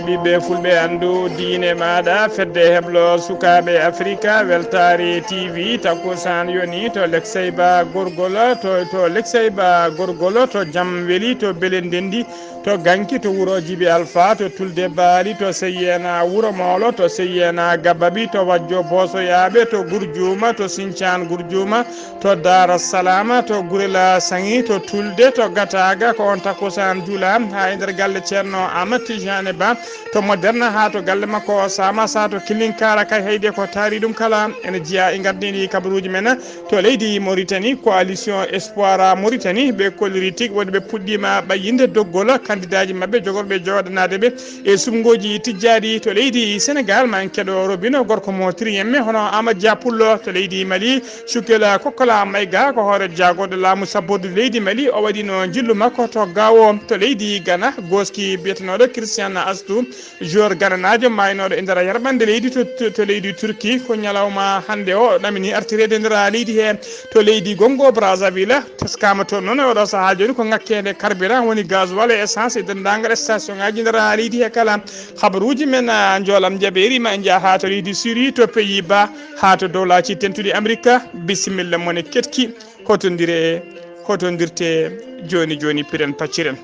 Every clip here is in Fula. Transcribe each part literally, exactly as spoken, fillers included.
Ɓiɓɓe fulɓe, anndu diine maaɗa, fedde heblo sukaaɓe Afrika, Weltaare T V, takkusaan yoni to Lekseyba Gorgol, to, to Lekseyba Gorgol, to Jamweli, to Belendendi, to Ganki, to wuro Jibi Alfa, to Tulde Baali, to Seyyeena Wuro Moolo, to Seyyeena Gababi, to Wajjo Boosoyaaɓe, to Gurjuuma, to Sincaan Gurjuuma, to Daara Salaama, to Gurel Saŋi, to Tulde, to Gataaga, ko on takkusaan juulaa haa e nder galle Ceerno Ahmad Tijaani Ba, to Moderne haa to galle makko Saamasa, to Killinkaara, kay hayde ko taari ɗum kala. Ene jeyaa e ngardiiɗi kabaruuji men to leydi Mauritanie, Coalition Espoir Mauritanie, ɓe kolliri tigi wonde ɓe puɗɗiima ɓayyinde doggol kandidaaji maɓɓe jogorɓe jooɗanaade ɓe e suɓngooji tijjaaɗi to leydi Senegaal. Ma en keɗo Robino, gorko mo Tiriyemme, hono Amadou Dia Pullo to leydi Mali. Cukkela Kokkola Mayga ko hoore jaagorɗe laamu sabborde leydi Mali. O waɗino njillu makko to Gaawo to leydi Gana. Gooski biyetenooɗo Christian Astu, joueur gananaajo maaynooɗo e nder yarɓande leydi to, to, to leydi Turki, ko ñalawma hannde o ɗamini artireede e nder leydi he to leydi Gongo Brazzaville. Teskaama toon noon e oɗo sahaa jooni ko ŋakkeende carburant, woni gasoil e essence e denndaangal station ŋaaji nder leydi he kala. Habaruuji men, ah, njoolam jabeeri ma en njaha haa to leydi Syrie, to Pays-Bas, haa to dowlaaji tentuɗi Amerika. Bisimilla mon e keɗki, hotondire, hotondirte jooni jooni, piren pacciren.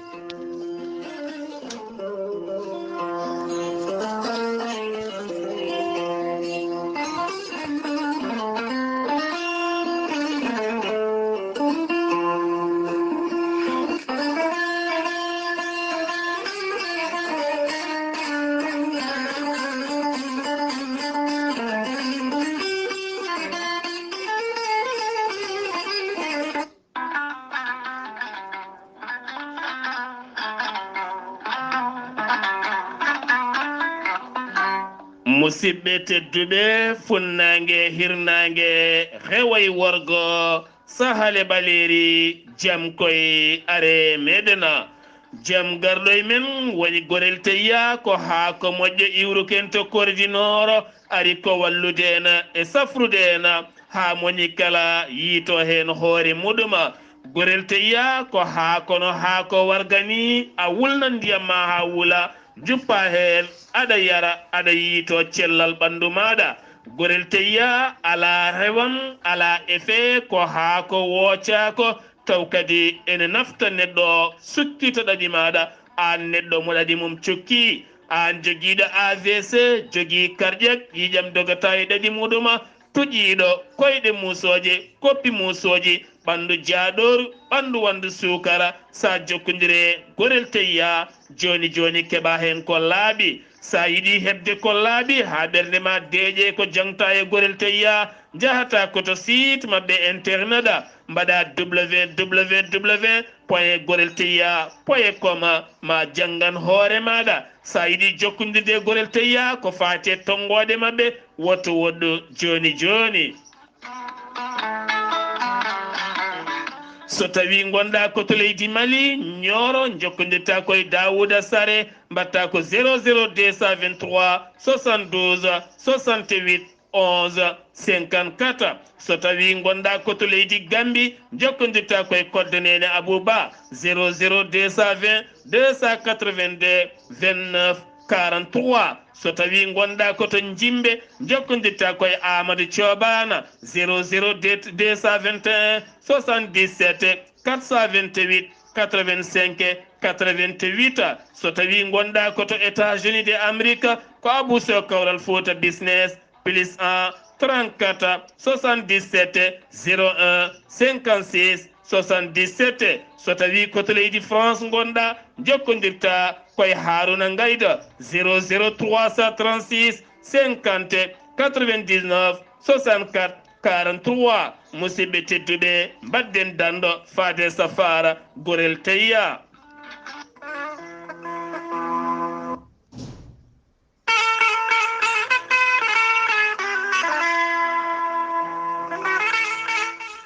Musidɓe tedduɓe, funnaange, hirnaange, reway worgo, sahale ɓaleeri, jam koy are meɗena. Jam garɗo e men woni Gorel Teyya, ko haa ko moƴƴo iwruken to Kordi Nooro, ari ko wallude en e safrude en, haa moni kala yiito heen hoore muɗuma. Gorel Teyya ko haa kono haa ko wargani, a wulna ndiyam ma haa wula, njuppa heen, aɗa yara, aɗa yiito cellal ɓanndu maaɗa. Gorel Teyya alaa rewam, alaa effet, ko haa ko woocaako, taw kadi ene nafta neɗɗo o, sukkita ɗaɗi maaɗa, aan neɗɗo mo ɗaɗi mum cukki, aan jogiiɗo A V C, jogii cardiaque, ƴiiƴam dogata e ɗaɗi muɗuma, tuƴiiɗo, koyɗe muusooje, koppi muusooji, ɓanndu jaaɗooru, ɓanndu wanndu suukara, so a jokkondire Gorel Teyya, jooni jooni keɓa heen ko laaɓi. So a yiɗi heɓde ko laaɓi haa ɓernde ma deeƴe ko jaŋta e Gorel Teyya, njahata ko to site maɓɓe internet, mbaɗa www point gorel teyya point com, ma janngan hoore maaɗa. So a yiɗi jokkondirde e Gorel Teyya ko faati e tonngooɗe maɓɓe, woto woɗɗu jooni jooni. So tawi ngonɗa ko to leydi Mali, Nioro, jokkondirta ko e Daouda Sare, mbatta ko zéro zéro deux cent vingt-trois soixante-douze soixante-huit onze cinquante-quatre. So tawi ngonɗa ko to leydi Gambi, jokkondirta ko e kodde Nene Abouba, zéro zéro deux cent vingt deux cent quatre-vingt-deux vingt-neuf quarante-trois. So tawi ngonɗa ko to Njimbe, jokkondirta ko e Amadou Thioban, zéro zéro deux cent vingt et un soixante-dix-sept quatre cent vingt-huit quatre-vingt-cinq quatre-vingt-huit. So tawi ngonɗa ko to États-Unis de Amérique, ko Abou Sow Kawral Fouta Business, plus un trente-quatre soixante-dix-sept zéro un cinquante-six soixante-dix-sept. So tawi ko to leydi France ngonɗa, jokkondirta ko e Harouna Ngaïda, zéro zéro trois cent trente-six cinquante quatre-vingt-dix-neuf soixante-quatre quarante-trois. Musidɓe tedduɓe, mbaɗɗen danɗo faade safaara Gorel Teyya.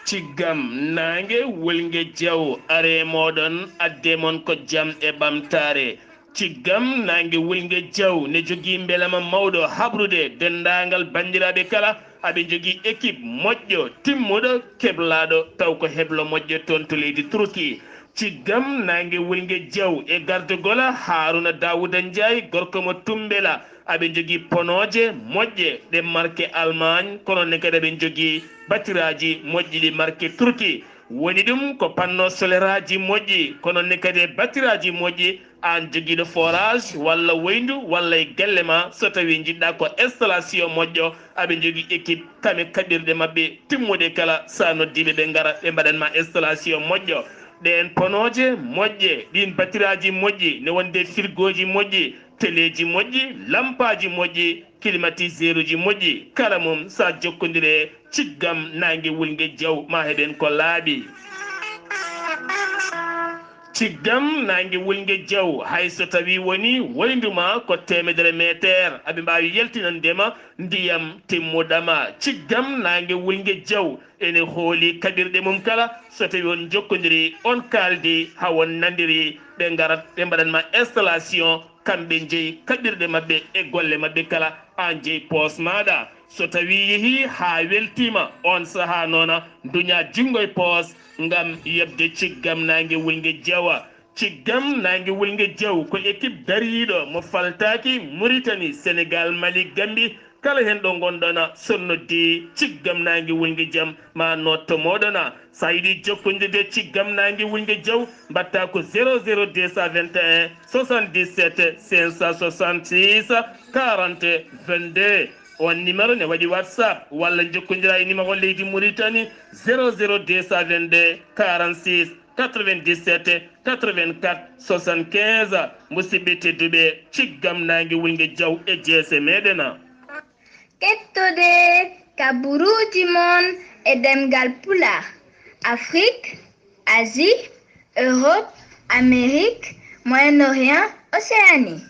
Ciggam naange wulnge jaw are mooɗon, adde mon ko jam e ɓamtaare. Ciggam naange wulnge jaw ne jogii mbelama mawɗo habrude denndaangal banndiraaɓe kala. Aɓe njogii équipe moƴƴo, timmuɗo, keblaaɗo, taw ko heblo moƴƴo toon to leydi Turki. Ciggam naange wulnge jaw e gardogol Haruna Dawuda Njaay, gorko mo Tumbela. Aɓe njogii ponooje moƴƴe ɗe marke Allemagne, kono ne kadi aɓe njogii batiraaji moƴƴi ɗi marke Turki. Woni ɗum ko panneau solaireaji moƴƴi, kono ne kadi e batiraaji moƴƴi. Aan jogiiɗo forage walla woyndu walla e galle ma, so tawii njiɗɗaa ko installation moƴƴo, aɓe njogii équipe kam e kaɓirɗe maɓɓe timmuɗe kala. So a noddii ɓe, ɓe ngara, ɓe mbaɗan ma installation moƴƴo. Ɗeen ponooje moƴƴe, ɗiin batiraaji moƴƴi, ne wonde firgooji moƴƴi, teleeji moƴƴi, lampaaji moƴƴi, climatiseuruji moƴƴi, kala mum so a jokkondire e Ciggam naange wulnge jaw, ma heɓen ko laaɓi. Ciggam naange wulnge jaw, hay so tawii woni woyndu ma ko teemedere meeteer, aɓe mbaawi yaltinande ma ndiyam timmuɗam. Ciggam naange wulnge jaw ene hooli kaɓirɗe mum kala. So tawii on njokkondirii, on kaaldii, haa on nandirii, ɓe ngarat, ɓe mbaɗan ma installation, kamɓe njeyi kaɓirɗe maɓɓe e golle maɓɓe kala, aan njeyi poos maaɗa. So tawii yehii haa weltiima, oon sahaa noon, nduñaa junngo e poos ngam yoɓde Ciggam naange wulnge jaw. Ciggam naange wulnge jaw ko équipe dariiɗo mo faltaaki, Muritani, Senegaal, Mali, Gambi, kala heen ɗo ngonɗon, so noddii Ciggam naange wulnge jaw, ma nootto mooɗon. So a yiɗi jokkondirde Ciggam naange wulnge jaw, mbaɗtaa ko zéro zéro deux cent vingt et un soixante-dix-sept cinq cent soixante-six quarante vingt-deux. On numéro ne waɗi WhatsApp, walla njokkondiraa e numéro leydi Muritani, zéro zéro deux cent vingt-deux quarante-six quatre-vingt-dix-sept quatre-vingt-quatre soixante-quinze. Musidɓe tedduɓe, Ciggam naange wulnge jaw e jeese meeɗen. Kettode kaburuuji mon e ɗemngal Pulaar, Afrik, Asie, Europe, Amérique, Moyen-Orient, Océanie.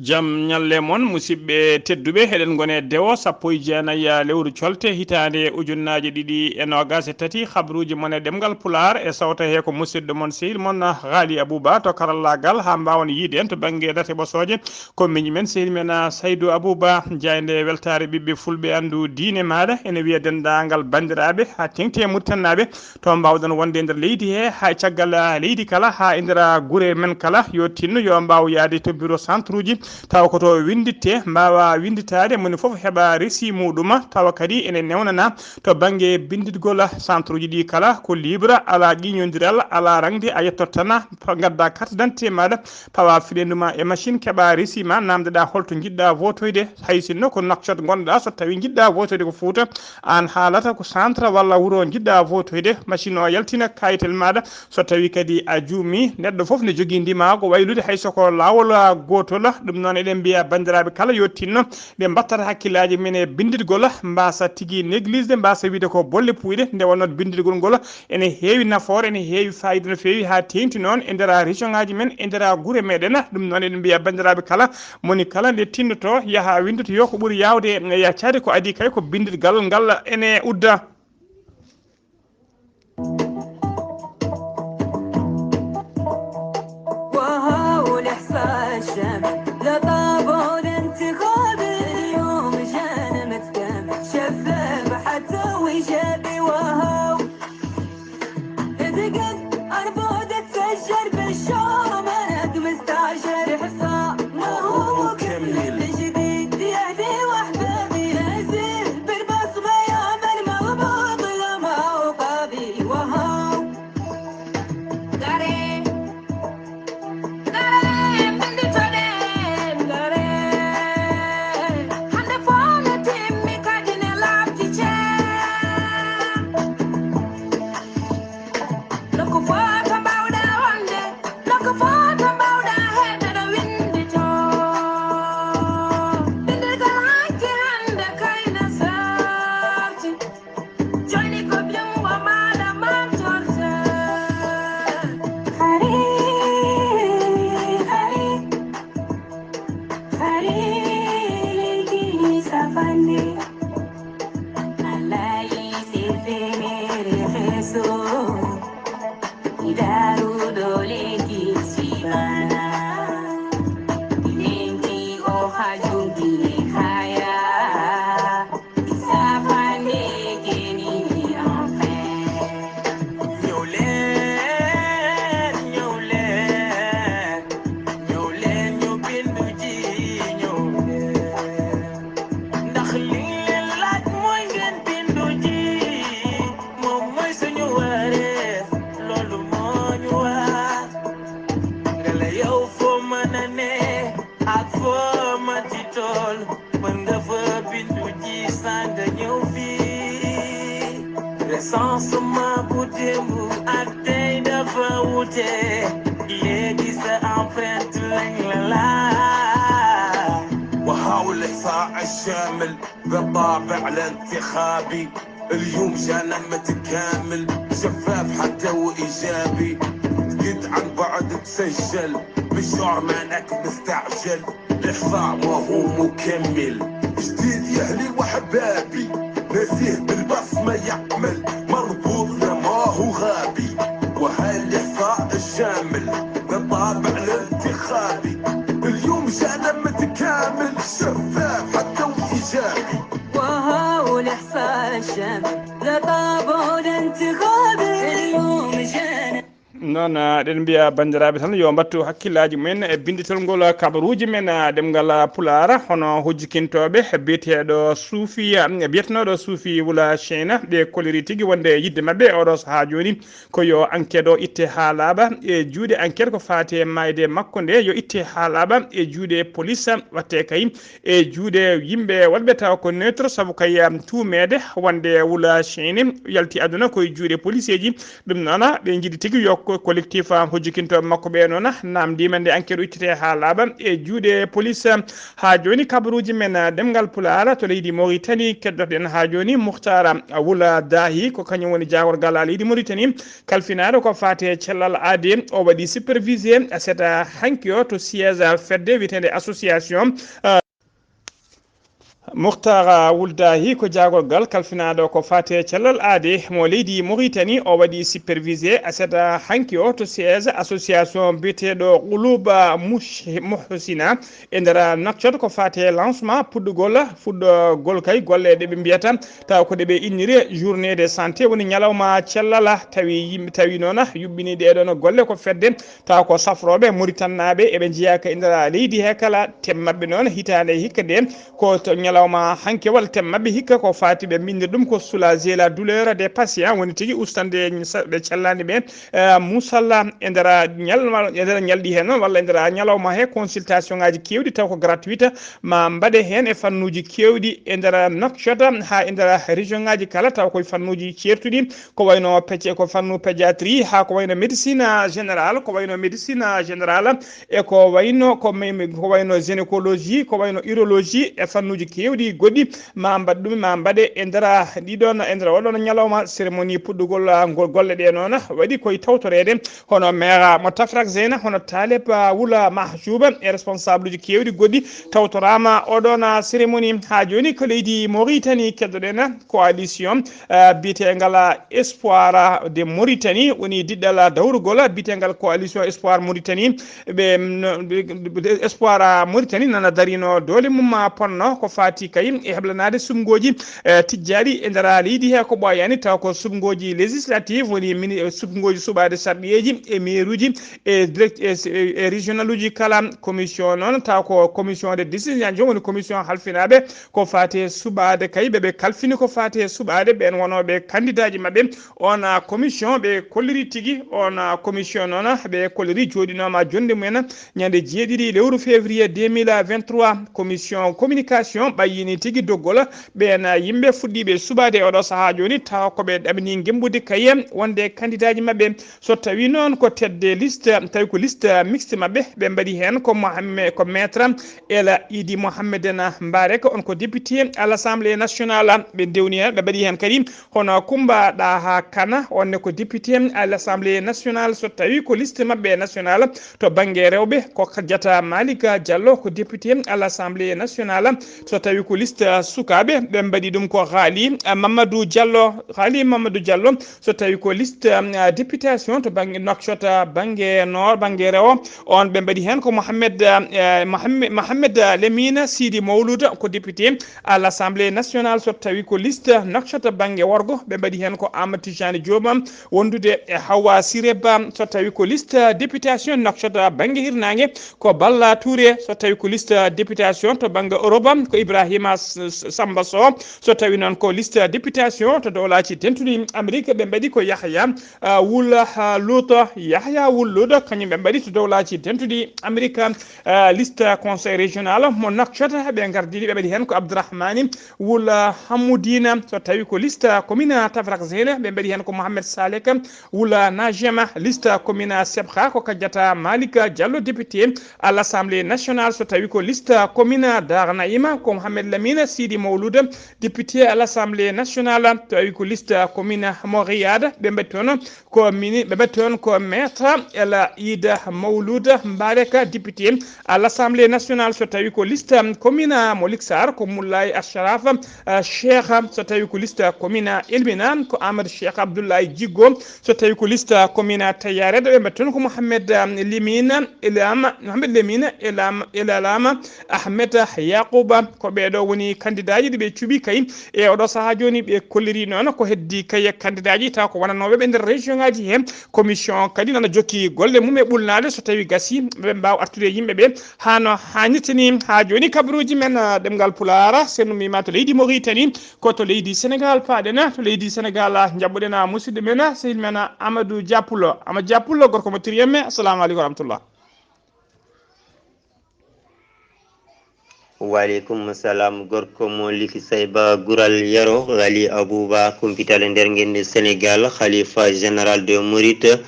Jam ñalle mon, musidɓe tedduɓe. Eɗen ngoni e dewo sappo e jeenayi lewru colte hitaande ujunnaaje ɗiɗi e noogaas e tati. Habruuji mon e ɗemngal Pulaar e sawta he ko musidɗo mon, sehil mon, Haali Abuba to karallaagal, haa mbaawon yiide en to bannge date ɓosooje. Ko miñi men, sehil men, ah, Saydu Abuba, jaaynde weltaare ɓiɓɓe fulɓe, anndu diine maaɗa. Ene wiya denndaangal banndiraaɓe, haa teeŋti e Muritaninaaɓe, to mbaawɗon wonde e nder leydi he, haa e caggal, ah, leydi kala, haa e nder, ah, gure men kala, yo tinno, yo mbaaw yahde to bureau centre uji, tawa ko to winnditte, mbaawa winnditaade, moni fof heɓa resi muuɗum, tawa kadi ene newnanaa to bannge binnditgol. Centre uji ɗi kala ko libre, alaa ƴiiñondiral, alaa raŋde, a yettoto tan, ngaddaa carte d'identité maaɗa, pawa fiɗendu ma e machine, keɓa resi ma, namdoɗa holto njiɗɗa votoyde, hay sinno ko Nouakchott ngonɗa, so tawi njiɗɗa votoyde ko Fouta, an haalata ko centre walla wuro njiɗɗa votoyde, machine o yaltina kayitel maɗa. So tawi kadi a juumi, neɗɗo fof ne jogii ndimaagu waylude, hay so ko laawol gotol. Ɗum noon eɗen mbiya bandiraɓe kala yo tinno ɓe mbattata hakkillaji men e binnditgol, mbasa tigi négligde, mbasa wiide ko bolle puyɗe. Nde wonno binnditgol ngol ene heewi nafoore, ene heewi fayida no feewi, haa teeŋti noon e nder région ngaji men, e nder gure meɗen. Ɗum noon eɗen mbiya banndiraaɓe kala, moni kala nde tinnoto, yaha winndoto, yo ko ɓuri yaawde e yaccaade ko adii kay ko binnditgal ngal ene udda. وهاو الإحصاء الشامل لطابون انتخابي اليوم جانا متكامل، شفاف حتى وإيجابي. وهاو تقد أربود تسجل بالشوم، أنا خمستاشر إحصاء ما هو مكمل. جديد يعني وحدة بيزيد بالبصمة يا من مغبوط يا ما هو قاضي. وهاو قريب. Jooni ko binngo maaɗa maamtorte. Hari, hari, hari, leydi safande. Alayi sefenere feso. Idaruɗo leydi sibana. Lenki o hajunki haya. Safande keni enfin. Yo leen Ladies empreinte لين لا. وهاو الإحصاء الشامل بالطابع الانتخابي. اليوم جانا متكامل، شفاف حتى وإيجابي. تقد عن بعد تسجل، مشوار مانك مستعجل. الإحصاء ما هو مكمل، جديد يا أهلي وأحبابي. نزيه بالبصمة يعمل، مربوط لا ما هو غابي. وهل الإحصاء الشامل بالطابع الانتخابي. اليوم جانا متكامل، شفاف حتى وإيجابي. وهاو الإحصاء الشامل لطابع الانتخابي. اليوم جانا. Noon, ah, eɗen mbiya banndiraaɓe tan yo mbattu hakkillaaji mumen e binnditol ngol, ah, kabaruuji men, ah, ɗemngal, ah, Pulaar, hono hojjikintooɓe biyeteeɗo Suufi, ah, biyetenooɗo Suufi Wula Cheyna, ɓe koliri tigi wonde yidde maɓɓe oɗo sahaa jooni ko yo enquête o itte haa laaɓa e juuɗe enquête ko faati e maayde makko nde, yo itte haa laaɓa e juuɗe police, watte kay e juuɗe yimɓe wonɓe tawa ko neutre, sabu kay, am, tuumeede wonde Wula Cheyna yalti aduna ko e juuɗe policeeji. Ɗum noon, ɓe njiɗi tigi yo ko collectif, am, hojjikintooɓe makko ɓe noon, namndiima nde enquête o ittete haa laaɓa e juuɗe police. Haa jooni kabaruuji men, ah, ɗemngal Pulaar to leydi Mauritanie, keddoto-ɗen haa jooni Muhtar, ah, Wula Dahi, ko kañum woni jaagorgal, ah, leydi Mauritanie, kalfinaaɗo ko faati e cellal aade. O waɗi supervisé, ah, seeɗa hanki o to siège, ah, fedde wiyeteende association, ah, Muhtar Wul Dahi ko jaagorgal kalfinaaɗo ko faati e cellal aade mo leydi Mauritanie. O waɗi supervisé aset hanki o to siège association biyeteeɗo Quluba Mush-, Muhsina e nder Nouakchott ko faati e lancement puɗɗugol, fuɗɗogol kay golle ɗe ɓe mbiyata taw ko ɗe ɓe inniri journée de santé, woni ñalawma cellal. Tawi yimɓe, tawi noon yuɓɓini ɗee ɗoon golle ko fedde taw ko safrooɓe Mauritanie naaɓe, eɓe njeyaa ka e nder leydi he kala. Tem maɓɓe noon hitaande hikka nde ko to ñalawma hanki walla tem maɓɓe hikka ko faati ɓe mbinndir ɗum ko soulager la douleur des patients, woni tigi ustade ɓe cellani ɓe, eh, musalla e nder ñal-, e nder ñalɗi he noon walla e nder ñalawma he consultation ngaji keewɗi taw ko gratuite ma mbaɗe heen e fannuuji keewɗi e nder Nouakchott haa e nder région ngaji kala taw koye fannuuji ceertuɗi. Ko wayno pece-, ko fannu pédiatrie, haa ko wayno médecine générale, ko wayno médecine générale, e ko wayno, ko me-, me-, ko wayno gynécologie, ko wayno urologie, e fannuuji keewɗi goɗɗi, ma mbaɗ ɗum, ma mbaɗe e nder ɗiɗon, e nder oɗon ñalawma cérémonie puɗɗugol, ah, ngol golle ɗe noon waɗi koye tawtoreede hono maire mo Tafrak Zeyna, hono Taleb, ah, Wula Mahjouba, e responsable uji keewɗi goɗɗi tawtoraama oɗon, ah, cérémonie. Haa jooni ko leydi Mauritanie keddoɗen coalition, ah, biyeteengal Espoir de Mauritanie, woni diɗɗal dawrugol biyeteengal coalition Espoir Mauritanie. Ɓe, no, ɓe, ɓe, Espoir Mauritanie nana darino doole mum, ah, ponno ko faati kay e heblanaade suɓngooji, eh, tijjaaɗi e nder leydi he ko ɓooyaani taw ko suɓngooji législative woni mini-, eh, suɓngooji suɓaade sarɗiyeeji e mairuuji e direct-, e, e, e régional uji kala. Commission noon taw ko commission de décision woni commission halfinaaɓe ko faati e suɓaade kay ɓe ɓe kalfini ko faati e suɓaade ɓeen wonooɓe kandidaaji maɓɓe. On, ah, commission ɓe kolliri tigi on, ah, commission noon ɓe kolliri jooɗinooma jonnde mumen ñande jeeɗiɗi lewru février deux mille vingt-trois. Commission communication ɓayyini tigi doggol ɓeen, ah, yimɓe fuɗɗiiɓe suɓaade e oɗo sahaa jooni taw ko ɓe ɗamini ngembude kaye wonde kandidaaji maɓɓe. So tawi noon ko tedde liste, tawi ko liste mixte maɓɓe, ɓe mbaɗi heen ko Mohamme-, ko maître El Idi Mohammeden Mbarek, on ko député à l'Assemblée nationale. Ɓe ndewni heen, ɓe mbaɗi heen kadi hono Kumba Ɗaha Kana, on ne ko député à l'Assemblée nationale. So tawi ko liste maɓɓe nationale to bannge rewɓe, ko Kadiata Malika Diallo, ko député à l'Assemblée nationale. So tawi ko liste sukaaɓe, ɓe mbaɗi ɗum ko Ghali, ah, Mamadou Diallo, Ghali Mamadou Diallo. So tawi ko liste, ah, députation to bannge Nouakchott, ah, bannge nord, bannge rewo, on ɓe mbaɗi heen ko Mohamed, ah, eh, Mohamed, Mohamed, ah, Lemina Sidi Mawlouda, ko député à l'Assemblée nationale. So tawi ko liste Nouakchott bannge worgo, ɓe mbaɗi heen ko Amadou Tijani Diop, wondude e Hawa Siré Ba. So tawi ko liste députation Nouakchott bannge hirnaange, ko Balla Touré. So tawi ko liste députation to bannge Europe, ko Ibrahima Ibrahima S-, S-, Samba Sow, so tawi noon ko liste députation to dowlaaji dentuɗi Amérique, ɓe mbaɗi ko Yahya, ah, Wul, ah, Luuto, Yahya Wul Luuto, kañum ɓe mbaɗi to dowlaaji dentuɗi Amérique, ah, liste conseil régional mo Nouakchott, ɓe ngardini, ɓe mbaɗi heen ko Abdourahmani Wul, ah, Hamoudine, so tawi ko liste commune Tafrak Zéné, ɓe mbaɗi heen ko Mohamed Salek Wul Najema, liste commune Sebha ko Kadiata Malick Diallo, député à l'Assemblée nationale, so tawi ko liste commune Dar Naima ko Mohamed Lamine Sidi Mawlud, député à l'Assemblée nationale, so tawi ko liste commune mo Riyad, ɓe mbaɗi toon ko mini-, ɓe mbaɗi toon ko maître El Ida Mawlud Mbareka, député à l'Assemblée nationale, so tawi ko liste commune mo Liksar ko Moulay Ashraf, ah, Cheikh, so tawi ko liste commune Elmina ko Amadou Cheikh Abdoulaye Jiggo, so tawi ko liste commune Tayaret, ɓe mbaɗi toon ko Mohamed, ah, Lemine Elam, Mohamed Lemine Elam, Elalama Ahmed Yakuba. Ko ɓeeɗo woni kandidaaji ɗi ɓe cuɓi kay e oɗo sahaa jooni, ɓe kolliri noon ko heddi kay e kandidaaji taw ko wonanooɓe ɓe nder région ngaji he. Commission kadi nana jokki golle mum e ɓulnaade so tawi gasi ɓe mbaawa artude yimɓe ɓe haa no haanirta ni. Haa jooni kabaruuji men, ah, ɗemngal Pulaar, so en ummiima to leydi Mauritanie, ko to leydi Sénégal paaɗen, to leydi Sénégal, ah, njaɓɓuɗen, ah, musidɗo men, ah, sehil men, ah, Amadou Dia Pullo. Amadou Dia Pullo, gorko mo Tiriyemme, assalamu aleykum wa rahmatullah. Waaleykum salam, gorko mo Liki Sayba, Gural Yero, Ghali Abouba, kumpital e nder ngenndi Sénégal, Khalifa général de Mouride,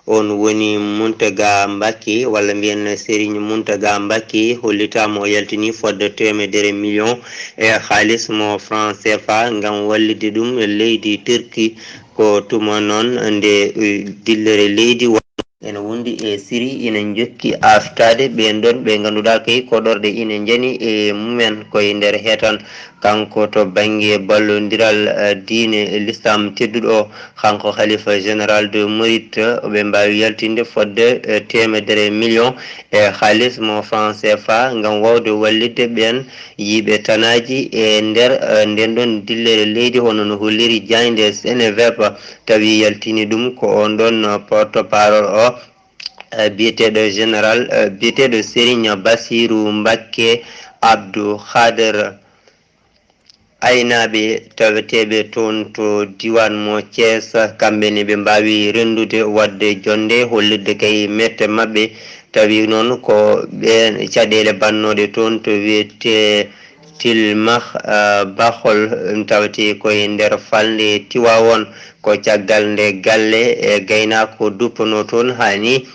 on woni Mountaga Mbacké, walla mbiyen Serigne Mountaga Mbacké, hollitaama o yaltini fodde teemedere million e haalis mo franc C F A ngam wallitde ɗum leydi Turquie, ko tuma noon nde, eh, dillere leydi wa-, ene wondi e Siri, ina njokki aftaade ɓeen ɗoon ɓe ngannduɗaa kay koɗorɗe ina njani e mumen. Koye nder hetan, kanko to bannge ballondiral, eh, diine Lislaam tedduɗo o, kanko Khalifa général de Mouride, ɓe mbaawi yaltinde fodde, eh, teemedere million e haalis mo franc C F A ngam waawde wallitde ɓeen yiiɓe tanaaji e nder, eh, ndeen ɗoon dillere leydi, hono no holliri jaaynde Seneweb, tawi yaltini ɗum ko on ɗoon porte-parole o, eh, biyeteeɗo général, eh, biyeteeɗo Serigne Bassirou Mbacké Abdou Khader. Aynaaɓe taweteeɓe toon to diiwaan mo Thiès, kamɓe ne ɓe mbaawi renndude waɗde jonnde, hollirde kay mette maɓɓe, tawi noon ko ɓeen caɗeele bannooɗe toon to wiyetee Tilmah, ah, Bahol, tawetee ko e nder falnde Tiwaawoon. Ko caggal nde galle e gaynaako duppanoo toon, haa ni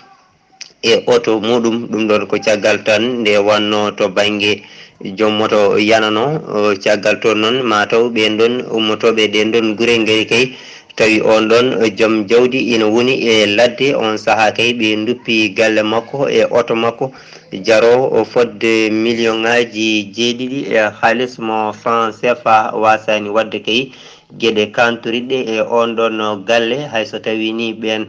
e oto muɗum. Ɗum ɗoon ko caggal tan nde wannoo to bannge joom moto yananoo, o, caggal toon noon, maa taw ɓeen ɗoon ummotooɓe ɗeen ɗoon gure ngari kay, tawi oon ɗoon joom jawdi ina woni e ladde. Oon sahaa kay, ɓe nduppi galle makko e oto makko jaroowo fodde miliyoŋaaji jeeɗiɗi e haalis mo franc C F A, waasaani waɗde kay geɗe kaantoriɗe e oon ɗoon galle, hay so tawii ni ɓeen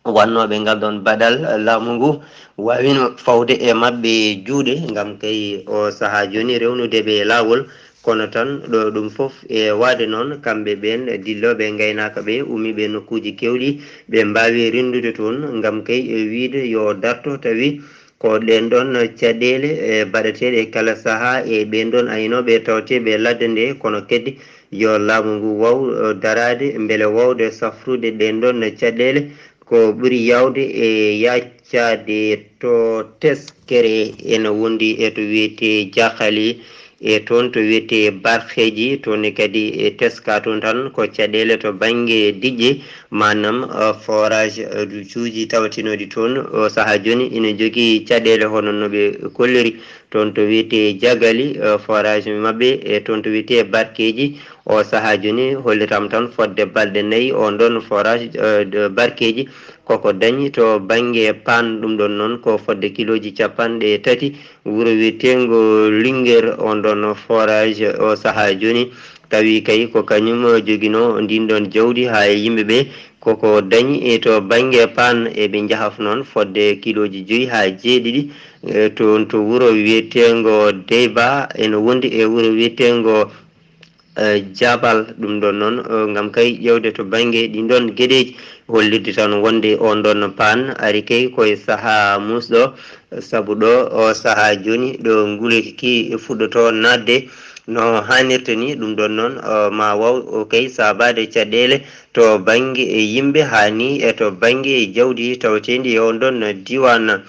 wannooɓe ngal ɗoon baɗal laamu ngu waawino fawde e maɓɓe juuɗe, ngam kay o sahaa jooni rewnude ɓe e laawol. Kono tan ɗo ɗum fof e waade noon, kamɓe ɓeen dillooɓe e ngaynaaka ɓe, ummiiɓe e nokkuuji keewɗi, ɓe mbaawi renndude toon, ngam kay e wiyde yo darto, tawi ko ɗeen ɗoon caɗeele, e, baɗeteeɗe kala sahaa e ɓeen ɗoon aynooɓe tawateeɓe ladde nde, kono kadi yo laamu ngu waaw, e, daraade mbele waawde safrude ɗeen ɗoon caɗeele. Ko ɓuri yaawde e yaccaade to teskere ene wondi e to wiyetee Jakhali, e toon to wiyetee Barkeeji, toon ne kadi e teska toon tan ko caɗeele to bannge diƴƴe, maanaam, eh, forage, eh, juuji tawatinooɗi toon. O sahaa jooni ina jogii caɗeele hono no ɓe kolliri toon to wiyetee Jagali, eh, forage maɓɓe, e toon to wiyetee Barkeeji. O sahaa jooni hollitaama tan fodde balɗe nayi oon ɗoon forage, eh, de Barkeeji koko dañi to bannge paan. Ɗum ɗoon noon ko fodde kilooji capanɗe tati. Wuro wiyeteengo Linguère, oon ɗoon forage o sahaa jooni, tawi kay ko kañum joginoo ndiin ɗoon jawdi haa e yimɓe ɓe. Koko dañi e to bannge paan, e ɓe njahaf noon fodde kilooji joyi haa jeeɗiɗi, e toon to wuro wiyeteengo Deyba, ene wondi e wuro wiyeteengo, e, Jabal. Ɗum ɗoon noon, e, ngam kay ƴeewde to bannge ɗiin ɗoon geɗeeji, hollirde tan wonde oon ɗoon paan ari kay ko e sahaa muusɗo, sabu ɗo o sahaa jooni ɗo nguleyki ki fuɗɗotoo naatde, No haanirta ni, ɗum ɗon noon, o, ma waw o kay saabaade caɗeele to bannge e yimɓe, haa ni e to bannge e jawdi tawteendi e on ɗon diiwaan.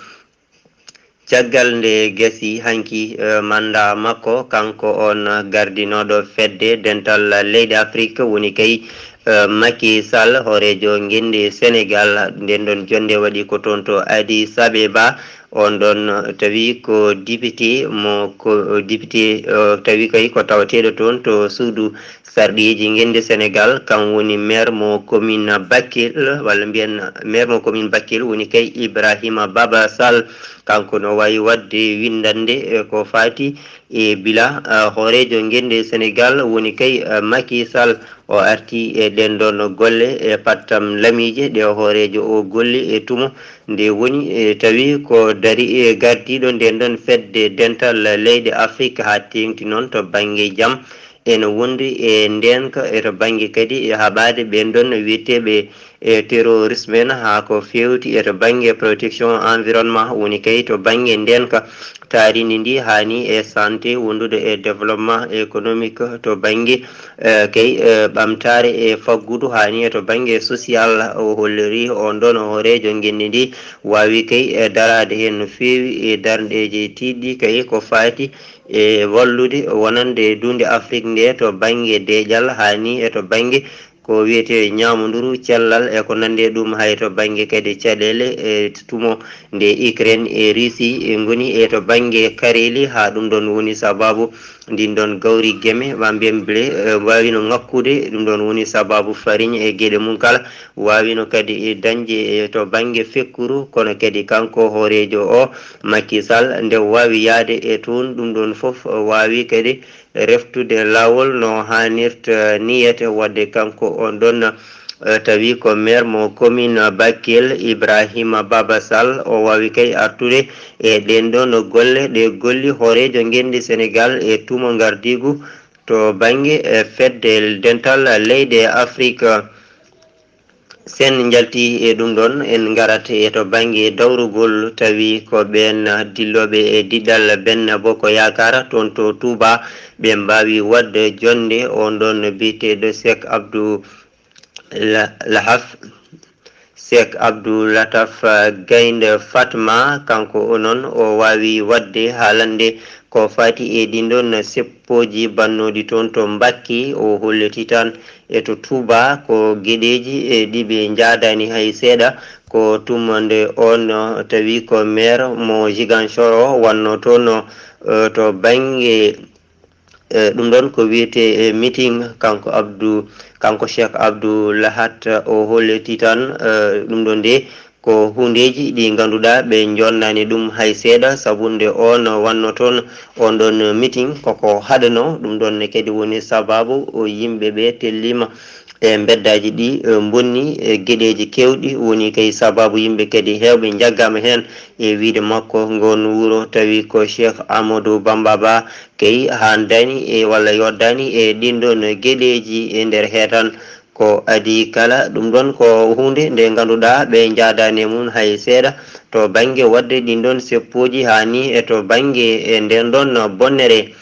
Caggal nde gasi hanki, eh, manda makko, kanko on gardinooɗo fedde dental leyɗe Afrik, woni kay, eh, Macky Sall, hooreejo ngenndi Senegal, nden ɗon jonnde waɗi ko toon to Addis Abeba. On ɗon tawi ko député mo, ko député, eh, tawi kay ko tawateeɗo toon to suudu sarɗiiji ngenndi Senegal, kam woni maire mo commune Bakel, walla mbiyen maire mo commune Bakel, woni kay Ibrahima Baba Sall. Kanko no waawi waɗde winndannde, eh, ko faati e bila, eh, hooreejo ngenndi Senegal, woni kay, eh, Macky Sall. O arti e ɗen ɗon golle e pattam lamiije ɗe hooreejo o golli e tumo nde woni, eh, tawi ko dari e gardiiɗo nden ɗon fedde dental leyɗe Afrik haa teeŋti noon to bannge jam. Ene wondi e ndeenka, e to bannge kadi e haɓaade ɓeen ɗon wiyeteeɓe e terrorisme en, haa ko feewti e to bannge protection environnement, woni kay to bannge ndeenka taarindi ndi, haa ni e santé, wondude e développement économique to bannge, eh, kay, eh, ɓamtaare e faggudu, haa ni e to bannge social. O holliri on ɗon hooreejo ngenndi ndi waawi kay, eh, daraade heen no feewi e darndeeji tiiɗɗi kay ko faati e wallude wonande duunde Afrik nde to bannge deeƴal, haa ni e to bannge ko wiyetee ñaamonduru, cellal e ko nanndi e ɗum, hay to bannge kadi caɗeele e tumo nde Ukraine e Russie e ngoni e to bannge kareeli, haa ɗum ɗon woni sababu ndin ɗon gawri geme, ma mbiyen blé, eh, waawino ŋakkude, ɗum ɗon woni sababu farine e geɗe mum kala, waawino kadi dañde e to bannge fekkuru, kono kadi kanko hooreejo o, Macky Sall, nde waawi yahde e toon, ɗum ɗon fof waawi kadi reftude laawol no haanirta niyete. Waɗde kanko on ɗon, eh, tawi ko maire mo commune Bakel, Ibrahima Baba Sall, o waawi kay artude e ɗen ɗon golle ɗe golli hooreejo ngenndi Senegal e tumo ngardiigu to bannge, eh, fedde dental leyɗe Afrik. Sen njalti e ɗum ɗon, en ngarat e to bannge dawrugol, tawi ko ɓeen dillooɓe e diɗɗal Benno Bokk Yaakaar toon to Touba, ɓe mbaawi waɗde jonnde on ɗon biyeteeɗo Cheikh Abdou La-, Lahaf, Cheikh Abdou Lataf Gaynde Fatma, kanko o noon o waawi waɗde haalande ko faati e ɗin ɗon seppooji bannooɗi toon to Mbakki. O holliti tan e to Touba ko geɗeeji, e, ɗi ɓe njaadaani hay seeɗa. Ko tuma nde on, o, tawi ko maire mo Ziguinchor o wanno toon, o, e, to bannge, e, ɗum ɗon ko wiyetee, e, meeting, kanko Abdou, kanko Cheikh Abdou Lahat o holliti tan, e, ɗum ɗon nde ko huundeeji ɗi ngannduɗaa ɓe njonnaani ɗum hay seeɗa, sabu nde on wanno toon on ɗon meeting koko haɗanoo. Ɗum ɗon ne kadi woni sababu o yimɓe ɓe telliima e mbeddaaji ɗi, e, mbonni e geɗeeji keewɗi. Woni kay sababu yimɓe kadi heewɓe njaggaama heen e wiyde makko ngoon wuro, tawi ko Cheikh Amadou Bamba Ba kay haandaani e walla yoddaani e ɗin ɗon geɗeeji e nder heetan. Ko adii kala, ɗum ɗon ko huunde nde ngannduɗaa ɓe njaadaani e mum hay seeɗa to bannge waɗde ɗin ɗon seppooji, haa ni e to bannge e nden ɗon bonnere.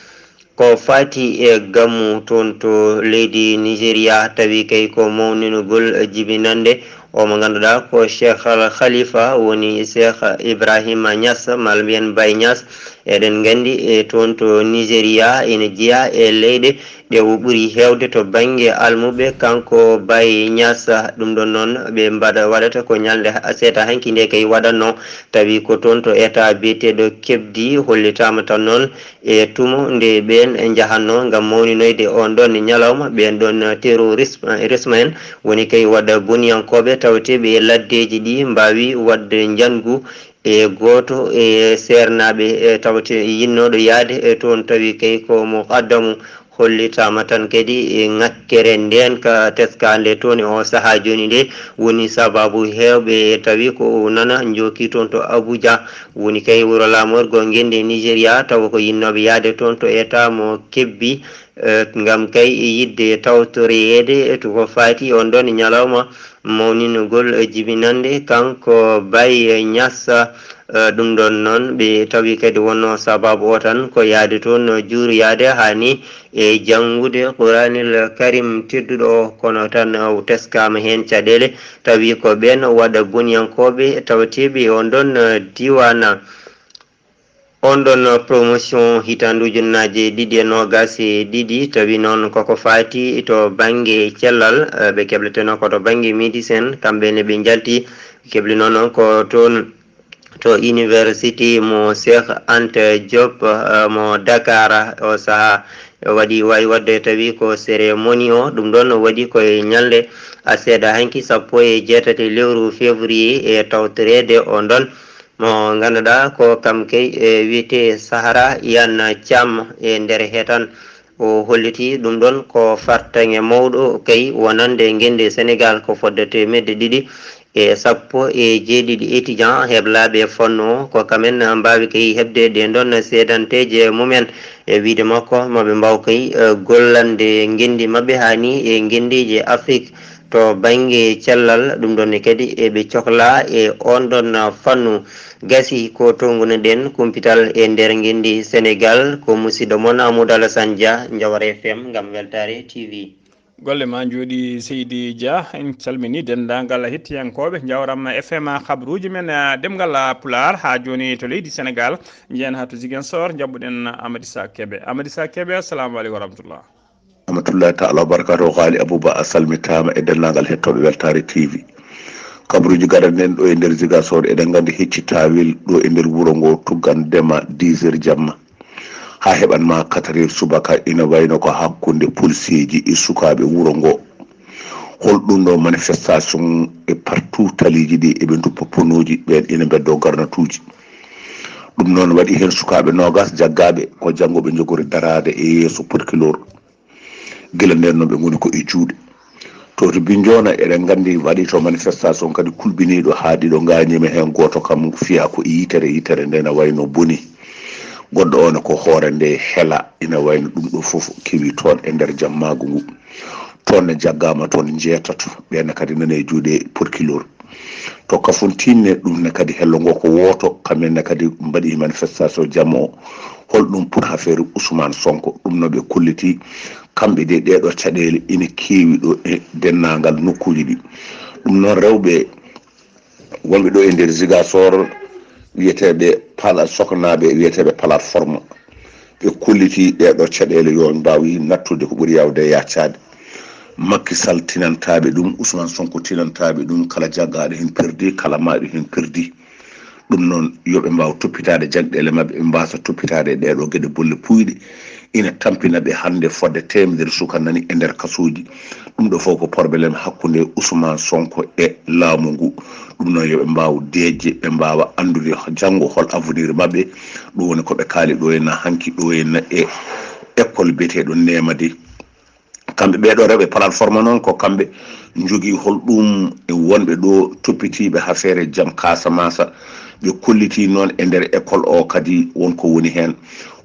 Ko faati e gammu toon to leydi Nigeria, tawi kay ko mawninugol jibinannde o mo ngannduɗaa ko Cheikh Al Khalifa, woni Cheikh Ibrahima Niass, maa mbiyen Baye Niass. Eɗen nganndi e toon to Nigeria ina jeyaa e leyɗe ɗe o ɓuri heewde to bannge almuɓe, kanko Baye Niass. Ɗum ɗon noon ɓe mbaɗa, waɗata ko ñalnde ha-, seeta hanki nde kay waɗatno, tawi ko toon to état biyeteeɗo Kebdi, hollitaama tan noon e tumo nde ɓeen njahatno ngam mawninoyde on ɗon ñalawma, ɓeen ɗon terrorisme, risme en, woni kay waɗa boniyankooɓe tawateeɓe e laddeeji ɗi mbaawi waɗde njangu e gooto e seernaaɓe, e tawte yinnooɗo yahde e toon, tawi kay ko muqaddamu. Hollitaama tan kadi e ŋakkere ndeen ka teskaande toon e o sahaa jooni nde, woni sababu heewɓe tawi ko o nana njooki toon to Abuja. Woni kay wuro laamorgo ngenndi Nigeria, tawa ko yinnooɓe yahde toon to état mo Kebbi, eh, ngam kay yiɗde tawtoreede to ko faati on ɗon ñalawma mawninugol jibinannde kanko Baye Niass. Eh, ɗum ɗon noon, ɓe tawi kadi wonno sababu o tan ko yahde toon, eh, juuroyaade haa ni e janngude Quraanil Karim tedduɗo o, kono tan, eh, teskaama heen caɗeele, tawi ko ɓeen waɗa boniyankooɓe tawateeɓe e on ɗon, eh, diiwaan. On ɗon promotion hitaande ujunnaaje ɗiɗi e noogaas e ɗiɗi, tawi noon koko faati to bannge cellal, eh, ɓe kebleteno ko to bannge médecine, kamɓe ne ɓe njalti, ɓe kebli noon ko toon to université mo Cheikh Anta Diop, eh, mo Dakar. O sahaa waɗi wayi waɗde tawi ko cérémonie o, ɗum ɗon waɗi koye ñalnde a seeɗa hanki sappo e jeetati lewru février e tawtoreede on ɗon mo ngannduɗaa ko kam kay, e, wiyetee Sahara Iyane Thiam e nder hetan. O holliti ɗum ɗon ko fartaŋŋe mawɗo kay wonande ngenndi Senegaal, ko fodde teemedde ɗiɗi e sappo e jeeɗiɗi étudiant heblaaɓe e fannu o, ko kamen mbaawi kay heɓde ɗeen ɗon seedanteeje mumen. E wiyde makko, maɓe mbaaw kay, e, gollande ngenndi maɓɓe haa ni e ngenndiije Afrik. To bannge cellal, ɗum ɗon ne kadi eɓe coklaa e on ɗon fannu. Gasi ko towgunoɗen kumpital e nder ngenndi Senegaal, ko musidɗo mon Amadou Alassane Dia, Njawar F M ngam Weltaare T V. Golle ma njooɗi, Seydi Dia. En calmini denndaangal hettiyankooɓe Njawar F M, habruuji men, eh, ɗemngal Pulaar. Haa jooni to leydi Senegaal, njehen haa to Ziguinchor, njaɓɓuɗen Amady Sa Kebe. Amady Sa Kebe, assalamu aleykum wa rahmatullah. Amatullahi taala wa barakatuh. Ghali Abouba, a salmitaama e denndaangal hettooɓe Weltaare T V. Kabruuji gadanɗen ɗo e nder Ziguinchor, eɗen nganndi hecci taawel ɗo e nder wuro ngo tuggan dema dix heures jamma. Haa heɓan ma quatre heures subaka, ina wayno ko hakkunde policier ji e sukaaɓe wuro ngo. Hol ɗum ɗo manifestation e partout taliiji ɗi eɓe nduppa ponooji, ɓeen ina mbeddoo garnatuuji. Ɗum noon waɗi heen sukaaɓe noogaas jaggaaɓe ko janngo ɓe njogori daraade e yeeso procureur. Gila ndeen noon ɓe ngoni ko e juuɗe. To to Binnjoona, eɗen nganndi waɗi to manifestation kadi kulɓiniiɗo haa ɗiɗo ngaañiima heen, gooto kam fiyaa ko e yitere, yitere nde ina wayno boni. Goɗɗo o ne ko hoore nde hela, ina wayno ɗum ɗo fof kewi toon e nder jammaagu ngu. Toon ne jaggaama toon njeetato, ɓeen ne kadi nana e juuɗe procureur. To Kafountine ne, ɗum ne kadi hello ngo ko wooto, kamɓe ne kadi mbaɗi manifestation jamma o. Hol ɗum pour affaire Ousmane Sonko? Ɗum no ɓe kolliti, kamɓe de ɗee ɗoo caɗeele ina keewi ɗo e denndaangal nokkuuji ɗi. Ɗum noon rewɓe wonɓe ɗo e nder Ziguinchor wiyeteeɓe pala-, soknaaɓe wiyeteeɓe plateforme, ɓe kolliti ɗee ɗoo caɗeele yo mbaawi nattude ko ɓuri yaawde e yaccaade. Macky Sall tinantaaɓe ɗum, Ousmane Sonko tinantaaɓe ɗum, kala jaggaaɗo heen perdi, kala maaɗo heen perdi. Ɗum noon, yo ɓe mbaaw toppitaade jagɗeele maɓɓe, ɓe mbaasa toppitaade e ɗee ɗoo geɗe bolle puuyɗe. Ina tampina ɓe hannde fodde teemedere suka nani e nder kasooji. Ɗum ɗo fof ko problème hakkunde Ousmane Sonko e laamu ngu. Ɗum noon, yo ɓe mbaaw deeƴde, ɓe mbaawa anndude janngo hol avenir maɓɓe. Ɗum woni ko ɓe kaali ɗo henna hanki, ɗo henna e école biyeteeɗo Neema de. Kamɓe ɓee ɗoo rewɓe plateforme noon, ko kamɓe njogii hol ɗum e wonɓe ɗo toppitiiɓe affaire jam Casamance. Ɓe kollitii noon e nder école o kadi won ko woni heen.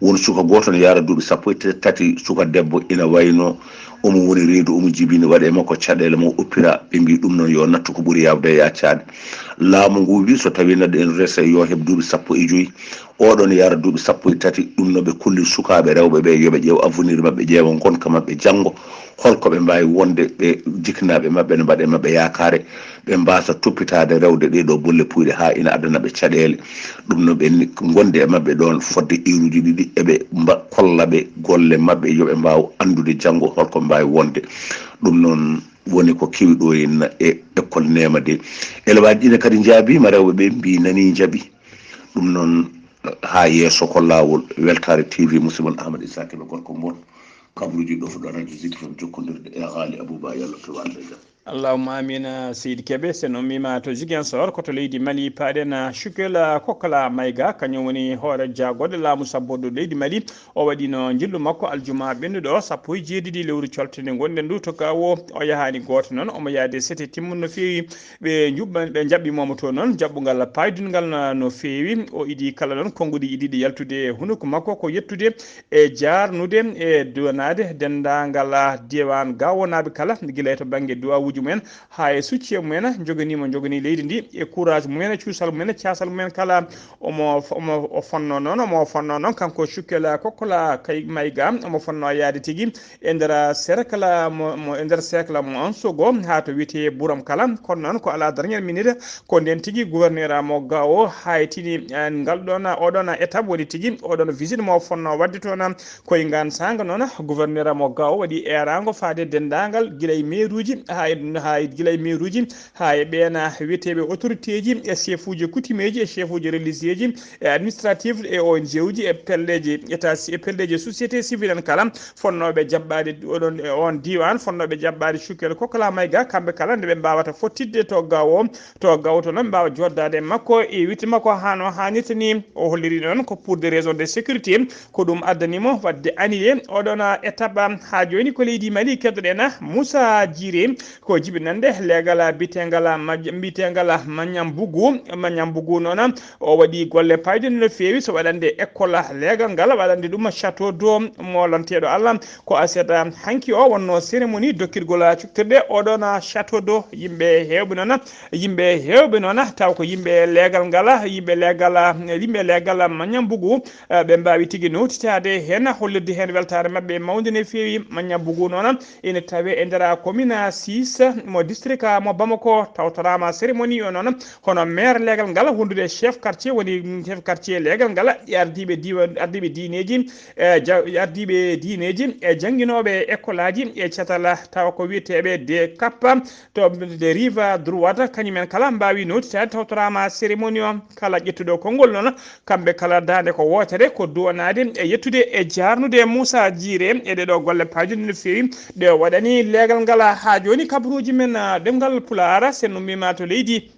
Won suka gooto ne yahra duuɓi sappo e tati, suka debbo ina wayno omo woni reedu, omo jibini, waɗa e makko caɗeele mo oppira. Ɓe mbii ɗum noon yo nattu ko ɓuri yaawde e yaccaade. Laamu ngu wii so tawii neɗɗo ene resa yo heɓ duuɓi sappo e joyi. Oɗon yara duuɓi sappo e tati, ɗum no ɓe kolli sukaaɓe rewɓe ɓe, yo ɓe ƴeew avenir maɓɓe, ƴeewa ngonka maɓɓe janngo, holko ɓe mbaawi wonde, ɓe jiknaaɓe maɓɓe no mbaɗa e maɓɓe yaakaare, ɓe mbaasa toppitaade rewde ɗee ɗoo bolle puuyɗe haa ina addana ɓe caɗeele. Ɗum no ɓe ni-, ngonde e maɓɓe ɗoon fodde heure uji ɗiɗi, eɓe mba-, kolla ɓe golle maɓɓe, yo ɓe mbaaw anndude janngo holko ɓe mbaawi wonde. Ɗum noon woni ko kewi ɗo henna e école Neema de. Élève aji ɗi ne kadi njaabiima, rewɓe ɓe mbii nanii njaɓi. Ɗum noon, haa yeeso ko laawol. Weltaare T V, musidɗo mon Amadou Issa Kébé, gorko Mboon. Kabruuji ɗo fuɗɗo radio Zik F M jokkondirde e Ghali Abouba, yo Allah to walla e jam. Allahumma amiin, Seydi Kébé. Sen ummiima to Ziguinchor, ko to leydi Mali, paaɗen, ah, Cukel, ah, Kokla Mayga, kañum woni hoore jaagorɗe laamu sabboodu leydi Mali. O waɗino njillu makko aljuma ɓennuɗo, sappo e jeeɗiɗi lewru colte nde ngonɗen ndu to Gaawo. O yahaani gooto noon, omo yahde sete timmuɗo no feewi. Ɓe njuɓɓa-, ɓe njaɓɓi mo to noon, jaɓɓungal paydungal no, no feewi. O idi kala noon konnguɗi idiiɗi yaltude e hunuko makko, ko yettude e jaarnude e duwanaade denndaangal diiwaan Gaawo naaɓe kala, gila e to bannge duwawuuji mumen, haa e succee mumen, joganiima joganii leydi ndi e courage mumen, cuusal mumen, caasal mumen kala. Omo omo o fonnoo noon, omo fonnoo noon kanko Cukkela Kokkola kay Mayga, omo fonnoo yaade tigi e nder cercle mo mo e nder cercle mo Ansogo haa to wiyetee Buram kala. Kono noon ko à la dernière minute, ko ndeen tigi gouverneur mo Gao haytini, eh, ngal ɗoon, oɗoon étape woni tigi oɗoon visite mo fonnoo waɗde toon. Koye ngaan saanga noon, gouverneur mo Gao waɗi eeraango faade denndaangal gila e meeruuji haa e, haa e gila e meeruuji haa e ɓeen wiyeteeɓe autorité ji e chef uji coutumier ji e chef uji religieux ji e administratif e O N G uji e pelleeji état e pelleeji société civile en kala fonnooɓe jaɓɓaade oɗon e oon diiwaan, fonnooɓe jaɓɓaade Cukkela Kokkola Mayga, kamɓe kala nde ɓe mbaawata fottitde to Gao, to Gao to noon mbaawa joddaade e makko e witti makko haa no haanirta ni. O holliri noon ko pour des raisons de sécurité, ko ɗum addani mo waɗde annulé oɗoon étape. Haa jooni ko leydi Mali keddoɗen Moussa Djiré, ko jibinande leegal mbiyeteengal maj-, mbiyeteengal Magnambougou. Magnambougou noon o waɗi golle payɗe no feewi so waɗande école leegal ngal, waɗande ɗum château d'eau mo lanteeɗo Allah. Ko aset hanki o wonnoo cérémonie dokkirgol cuktirɗe oɗoon château d'eau. Yimɓe heewɓe noon, yimɓe heewɓe noon taw ko yimɓe leegal ngal, yimɓe leegal, yimɓe leegal Magnambougou, eh, ɓe mbaawi tigi nowtitaade heen, hollirde heen weltaare maɓɓe mawnde no feewi. Magnambougou noon ene tawee e nder commune six mo district mo Bamako, tawtoraama cérémonie o noon hono maire leegal ngal, wondude chef quartier, woni chef quartier leegal ngal, e ardiiɓe diiwa-, ardiiɓe diineeji, e ja-, ardiiɓe diineeji, e jannginooɓe école aji, e catal tawa ko wiyeteeɓe de kappa to de rive droite, kañum en kala mbaawi nowtitaade, tawtoraama cérémonie o. Kala ƴettuɗo konngol noon, kamɓe kala daande ko wootere, ko duwanaade e yettude e jaarnude Moussa Djiré e ɗee ɗoo golle payɗe no feewi ɗe o waɗani leegal ngal. Haa jooni kabaruuji men, ah, ɗemngal Pulaar, so en ummiima to leydi,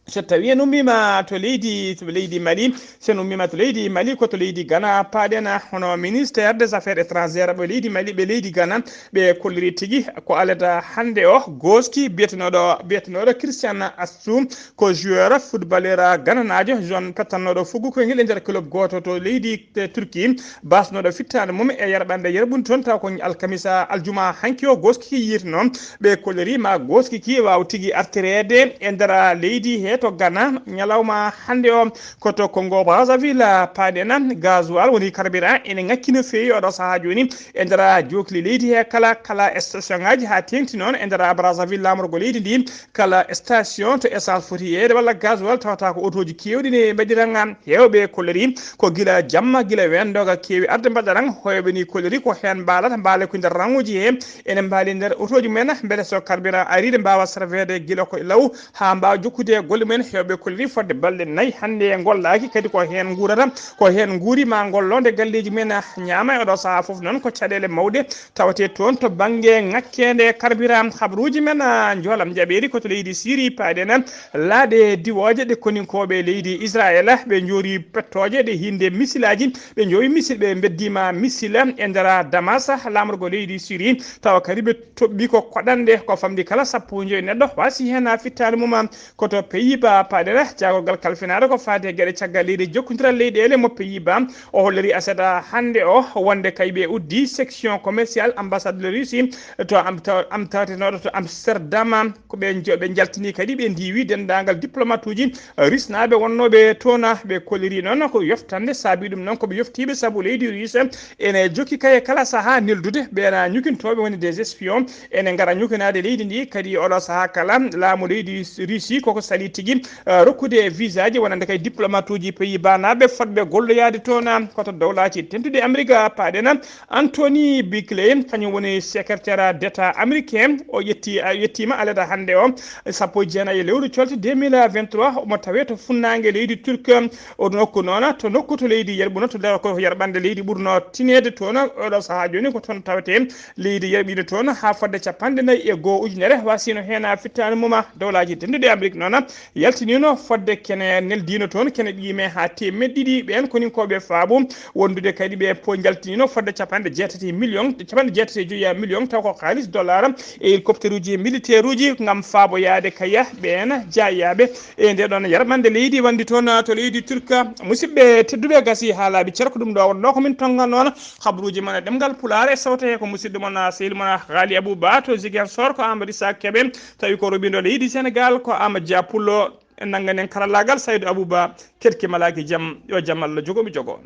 so tawii en ummiima to leydi, to leydi Mali, so en ummiima to leydi Mali, ko to leydi Ghana paaɗen, hono ministère des affaires étrangères ɓe leydi Mali, ɓe leydi Ghana, ɓe kolliri tigi ko alet hannde o, gooski biyetenooɗo, biyetenooɗo Christian Atsu, ko joueur footballeur gananaajo, zone pettannooɗo fuggu koyngel e nder club gooto to leydi, eh, Turquie, basnooɗo fittaandu mum e yerɓande yerɓunde toon, taw ko alkamisa aljuma hanki o gooski yiitno. Ɓe kolliri ma gooski ki waaw tigi artireede e nder leydi he to Ghana ñalawma hannde o. Ko to Congo Brazzaville paaɗen, gasoil woni carburant ene ŋakki no feewi oɗo sahaa jooni e nder jookli leydi he kala, kala station ngaji haa teeŋti noon e nder Brazzaville laamorgo leydi ndi. Kala station to essence foti yeeyde walla gasoil tawata ko otooji keewɗi ne mbaɗiran. Heewɓe kolliri ko gila jamma, gila weendoga keewi arde mbaɗaran. Heewɓe ni kolliri ko heen mbaalata, mbaale ko nder raŋuuji he, ene mbaali nder otooji mumen, mbele so carburant ari, ɗe mbaawa serveede gila ko law haa mbaawa jokkude e golle mumen. Heewɓe kolliri fodde balɗe nayi hannde ngollaaki, kadi ko heen nguurata, ko heen nguuri ma ngollo nde galleeji mumen ñaama e oɗo sahaa fof noon ko caɗeele mawɗe tawate toon to bannge ŋakkeende carburant. Habaruuji men, ah, njoolam jaɓeeri ko to leydi Siri paaɗen laaɗe diwooje ɗe koninkooɓe leydi Israel ɓe njoori pettooje ɗe hiinde misilaaji, ɓe njoowi misil, ɓe mbeddiima misil e nder Damas, laamorgo leydi Siri, tawa kadi ɓe toɓɓi ko koɗanɗe ko famɗi kala sappo e joyi neɗɗo, waasi heen fittaandu mum. Ko to Pays-Bas paaɗen, jaagorgal kalfinaare ko faati e geɗe caggal leydi jokkondiral leyɗeele mo Pays-Bas, o holliri aset hannde o wonde kay ɓe uddi section commerciale ambassade de Russie to am-, to am-, tawtenooɗo to Amsterdam. Ko ɓe njo-, ɓe njaltini kadi, ɓe ndiwi denndaangal diplomatuuji rusnaaɓe wonnooɓe toon. Ɓe kolliri noon ko yoftande, saabi ɗum noon ko ɓe yoftiiɓe sabu leydi Russe ene jokki kay e kala sahaa neldude ɓeena ñukintooɓe woni des espions, ene ngara ñukinaade leydi ndi. Kadi oɗo sahaa kala laamu leydi Russie koko salii tigi, eh, rokkude visaaji wonande kay diplomatuuji Pays-Bas naaɓe fotɓe golloyaade toon, ah, ko to dowlaaji dentuɗi Amérique, ah, paaɗen. Anthony Bickley, kañum woni secrétaire d'État américain, o ƴetti, a, yettiima aleda hannde o, sappo e jeenayi e lewru colte deux mille vingt-trois, omo tawee to funnaange leydi Turquie. O nokku noon, to nokku to leydi yerɓuno, to nder ko yerɓande leydi ɓurno tineede toon, oɗo sahaa jooni ko toon tawetee leydi yerɓiino toon haa fodde capanɗe nayi e goo ujunere, waasino heen fittaandu mum. Dowlaaji dentuɗi Amérique noon, Yaltinino fodde kene neldiino toon kene ɗiime haa teemeɗɗe ɗiɗi ɓeen koninkooɓe faabo wondude kadi ɓe po njaltinino fodde capanɗe jeetati million, capanɗe jeetati e joyi million taw ko kaalis dollar e hélicoptère uji militaire uji ngam faaboyaade kaya ɓeen jaayaaɓe e nde ɗoon yarɓande leydi wandi toon to leydi Turka. Musidɓe tedduɓe, gasi haa laaɓi cer ko ɗum ɗo wonno ko min tonga noon. Habruuji mon e ɗemngal Pulaar e sawte he ko musidɗo mon, sehil mon Haali Abou Ba to Ziguinchor, ko Amadou Issa Kébé, tawi ko roɓindo leydi Sénégal ko Amadou Dia Pullo, e nannganen karallaagal Saydou Abou Ba. Keɗki malaaki jam, yo jam Allah jogo mi jogo.